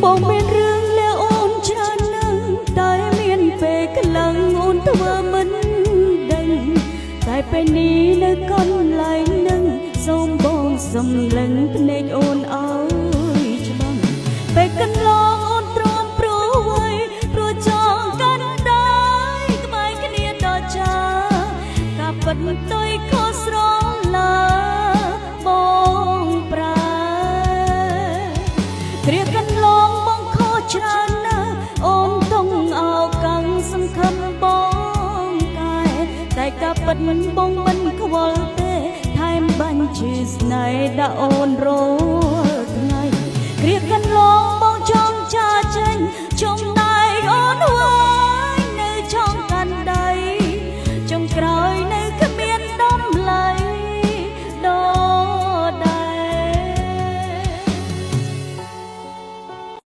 បងមានរឿងលាអូនច្រើនណាស់តែមានពេលខ្លាំងអូនធ្វើមិនដឹងតែពេលនេះនៅកន្លែងនឹងសូមបងសំលឹងភ្នែកអូនឲ្យច្បាស់ពេលកន្លងអូនទ្រាំព្រោះໄវព្រោះចង់កាន់ដៃក្បែរគ្នាដល់ចាការពិតទុយខុសស្រឡាបងប្រែ គ្រាកន្លងបងខុសច្រើនណាស់អូនតុងអោកាំងសង្ឃឹមបងកែតែការពិតមិនបងមិនខ្វល់ទេថែមបាញ់ជាស្នេហ៍ដាក់អូនរាល់ថ្ងៃគ្រាកន្លង